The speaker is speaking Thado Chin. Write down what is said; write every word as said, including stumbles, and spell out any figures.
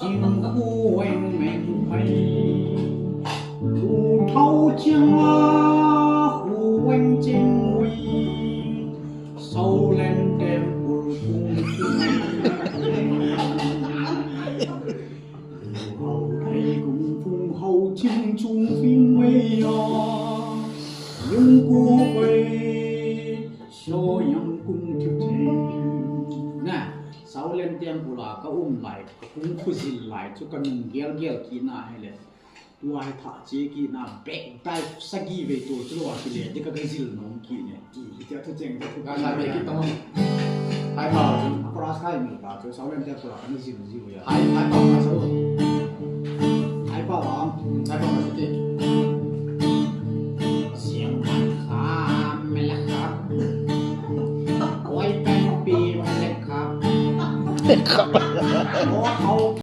Jing khu weng meng phai, lu thau chiang a khu weng ching ui, Saulen temple kung fu. Hau thei kung fung hau ching chung fing mei a, yung ku fei, so yang kung thip thei. Na, Saulen temple a ka um lai, ka kung khu zil lai, chu ka nung gel gel kina hele. Tua hi tha che kina back dive sagi vei to chu lou a kile, di ka ga zil nom kine. Ti hi tia thu cheng ka thu ka la be ki tong. Hai pa chu. A chorus kai mi pa chu Saulen temple a ka zil zil ya. Hai, hai pa ma so. Hai pa wa. Hai pa ma so ti. Siang man kha me la kha. Oi pen pi me la kha.